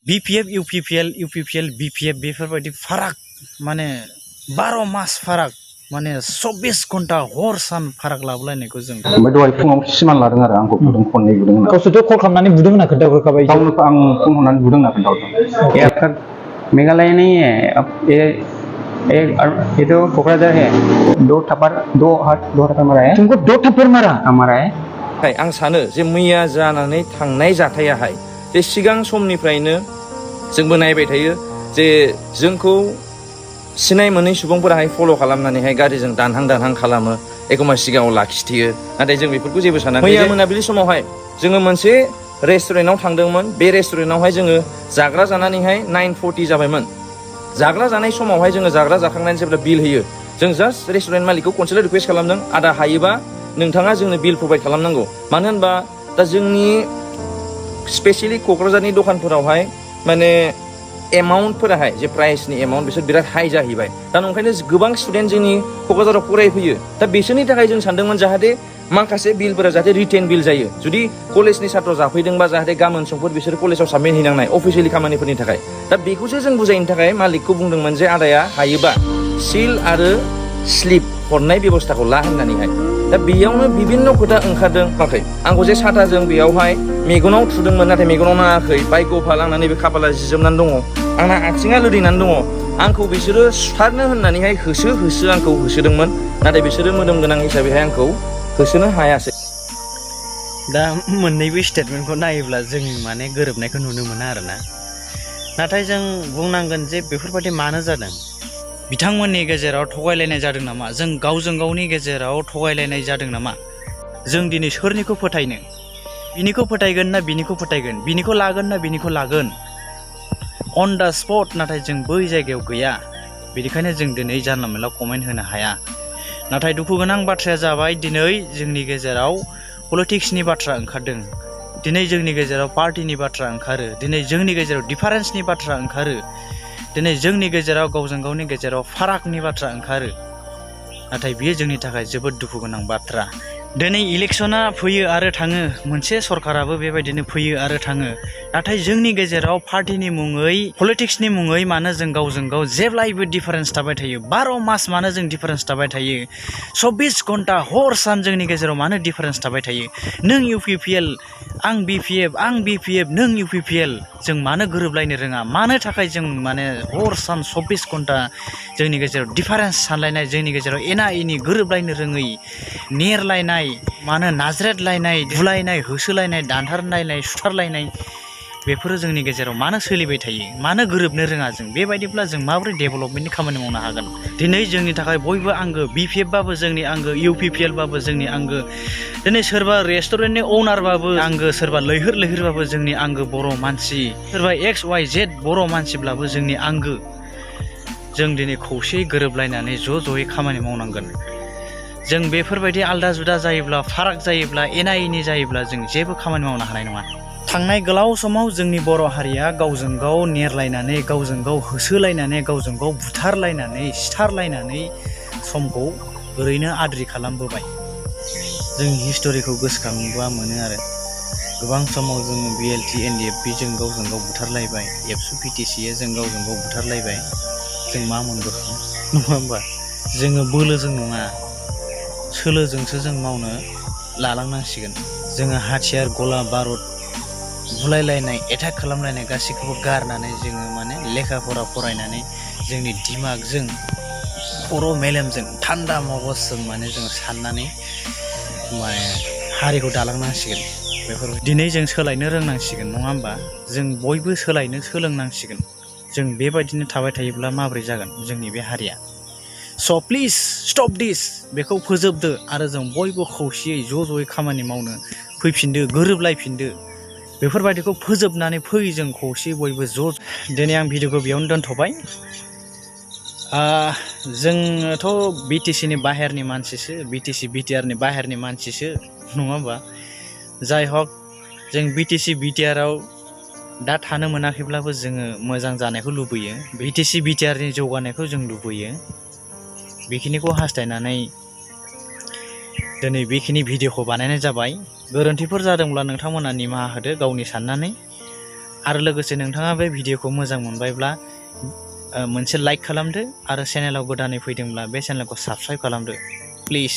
BPF UPPL BPF बेफोरबायदि फाराग माने 12 मास फाराग माने 24 घन्टा हर सान फाराग लाबोलायनायखौ जों ओमफ्राय दहाय फुङाव सिमान लादों आरो आंखौ बुदों खननै बुदों गावसोरथ' कल खालामनानै बुदों होनना खोन्थाहरखाबाय गावनो आं फन हरनानै बुदों होनना खोन्थाहरदों यार मेघालय नहीं है अब ये तो कोकराझार है दो थप्पड़ मारा है तुमको दो थप्पड़ मारा हमारा है आं सानो जे मैया जानानै थांनाय जाथायाहाय जे सिगां समनिफ्रायनो जोंबो नायबाय थायो जे जोंखौ सिनाय मोनै सुबुंफोराहाय फल' खालामनानैहाय गारिजों दानहां खालामो एखमबा सिगाङाव लाखिथियो नाथाय जों बेफोरखौ जेबो सानाखै मैया मोनाबिलि समावहाय जोङो मोनसे रेस्टुरेन्टाव थांदोंमोन बे रेस्टुरेन्टावहाय जोङो जाग्रा जानानैहाय 9:40 जाबायमोन जाग्रा जानाय समावहाय जोङो जाग्रा जाखांनानै जेब्ला बिल होयो जों जास्ट रेस्टुरेन्ट मालिकखौ खनसेल' रिक्वेस्ट खालामदों आदा हायोबा नोंथाङा जोंनो बिल प्रभाइड खालामनांगौ मानो होनबा दा जोंनि स्पेसियली क'क्राझारनि दखानफोरावहाय माने एमाउन्टफोराहाय जे प्राइसनि एमाउन्ट बिसोर बिराद हाई जाहैबाय दा ओंखायनो गोबां स्टुडेन्ट जोंनि क'क्राझाराव फरायफैयो दा बिसोरनि थाखाय जों सानदोंमोन जाहाथे माखासे बिलफोरा जाहाथे रिटेन बिल जायो जुदि कलेजनि सात्र जाफैदोंबा जाहाथे गाबोन समफोर बिसोर कलेजाव साबमिट हैनांनाय अफिसियेलि खामानिफोरनि थाखाय दा बेखौसो जों बुजायनो थाखाय मालिकखौ बुंदोंमोन जे आदाया हायोबा सिल आरो स्लिप हरनाय बेबस्थाखौ ला होननानैहाय दा बेयावनो बिभिन्न खोथा ओंखारदों माखै आंखौ जे साथाजों बेयावहाय मेगनाव थुदोंमोन नाथाय मेगनाव नाङाखै बाइक गफा लांनानै बे खाफाला जिजोबनानै दङ आंना आथिङा लोरिनानै दङ आंखौ बिसोरो सुथारनो होननानैहाय होसो आंखौ होसोदोंमोन नाथाय बिसोरो मोदोम गोनां हिसाबैहाय आंखौ होसोनो हायासै दा मोननैबो स्टेटमेन्टखौ नायोब्ला जों माने गोरोबनायखौ नुनो मोना आरोना नाथाय जों बुंनांगोन जे बेफोरबायदि मानो जादों बिथांमोननि गेजेराव थगायलायनाय जादों नामा जों गावजों गावनि गेजेराव थगायलायनाय जादों नामा जों दिनै सोरनिखौ फोथायनो बिनिखौ फोथायगोन ना बिनिखौ फोथायगोन बिनिखौ लागोन ना बिनिखौ लागोन अन दा स्पट नाथाय जों बै जायगायाव गैया बेनिखायनो जों दिनै जानला मोनला कमेन्ट होनो हाया नाथाय दुखु गोनां बाथ्राया जाबाय दिनै जोंनि गेजेराव पलिटिक्सनि बाथ्रा ओंखारदों दिनै जोंनि गेजेराव पार्टिनि बाथ्रा ओंखारो दिनै जोंनि गेजेराव डिफारेन्सनि बाथ्रा ओंखारो दिनै जोंनि गेजेराव गावजों गावनि गेजेराव फारागनि बाथ्रा ओंखारो नाथाय बियो जोंनि थाखाय जोबोद दुखु गोनां बाथ्रा दिनै इलेक्सना फैयो आरो थाङो मोनसे सरकाराबो बेबायदिनो फैयो आरो थाङो नाथाय जोंनि गेजेराव पार्टिनि मुङै पलिटिक्सनि मुङै मानो जों गावजों गाव जेब्लायबो डिफारेन्स थाबाय थायो 12 मास मानो जों डिफारेन्स थाबाय थायो 24 घन्टा हर सान जोंनि गेजेराव मानो डिफारेन्स थाबाय थायो नों UPPL आं BPF नों UPPL जों मानो गोरोबलायनो रोङा मानो थाखाय जों माने हर सान 24 घन्टा जोंनि गेजेराव डिफारेन्स सानलायनाय जोंनि गेजेराव एना एनि गोरोबलायनो रोङै नेरलायनाय मानो नाज्रेदलायनाय बुलायनाय होसोलायनाय दानथारलायनाय सुथारलायनाय बेफोरो जोंनि गेजेराव मानो सोलिबाय थायो मानो गोरोबनो रोङा जों बेबायदिब्ला जों माबोरै डेभेलपमेन्टनि खामानि मावनो हागोन दिनै जोंनि थाखाय बयबो आंगो BPF बाबो जोंनि आंगो UPPL बाबो जोंनि आंगो दिनै सोरबा रेस्टुरेन्टनि अनारबाबो आंगो सोरबा लैहोरबाबो जोंनि आंगो बर' मानसि सोरबा XYZ बर' मानसिब्लाबो जोंनि आंगो जों दिनै खौसेयै गोरोबलायनानै ज'यै खामानि मावनांगोन जों बेफोरबायदि आलदा जुदा जायोब्ला फाराग जायोब्ला एना एनि जायोब्ला जों जेबो खामानि मावनो हानाय नङा थांनाय गोलाव समाव जोंनि बर' हारिया गावजों गाव नेरलायनानै गावजों गाव होसोलायनानै गावजों गाव बुथारलायनानै सिथारलायनानै समखौ ओरैनो आद्रि खालामबोबाय जों हिस्ट'रिखौ गोसोखांबा मोनो आरो गोबां समाव जोङो BLT NDFP जों गावजों गाव बुथारलायबाय एबसु PTC जों गावजों गाव बुथारलायबाय जों मा मोनबोखो नङा होमबा जोङो बोलोजों नङा सोलोजोंसो जों मावनो लालांनांसिगोन जोङो हाथियार गला बारुद बुलायलायनाय एटाक खालामलायनाय गासैखौबो गारनानै जोङो माने लेखा फरा फरायनानै जोंनि दिमागजों खर' मेलेमजों थान्दा मगजजों माने जों साननानै माने हारिखौ दालांनांसिगोन बेफोर दिनै जों सोलायनो रोंनांसिगोन नङा होमबा जों बयबो सोलायनो सोलोंनांसिगोन जों बेबायदिनो थाबाय थायोब्ला माबोरै जागोन जोंनि बे हारिया स' प्लिज स्टप दिस बेखौ फोजोबदो आरो जों बयबो खौसेयै ज'यै खामानि मावनो फैफिनदो गोरोबलायफिनदो बेफोरबायदिखौ फोजोबनानै फै जों खौसेयै बयबो ज' दिनै आं भिडिअखौ बेयावनो दोनथ'बाय जोङोथ' BTCनि बाहेरनि मानसिसो BTC BTRनि बाहेरनि मानसिसो नङा होमबा जाय हक जों BTC BTRआव दा थानो मोनाखैब्लाबो जोङो मोजां जानायखौ लुबैयो BTC BTRनि जौगानायखौ जों लुबैयो बेखिनिखौ हास्थायनानै दिनै बेखिनि भिडिअखौ बानायनाय जाबाय गोरोन्थिफोर जादोंब्ला नोंथांमोना निमाहा होदो गावनि साननानै आरो लोगोसे नोंथाङा बे भिडिअखौ मोजां मोनबायब्ला मोनसे लाइक खालामदो आरो चेनेलाव गोदानै फैदोंब्ला बे चेनेलखौ साबस्क्राइब खालामदो प्लिज।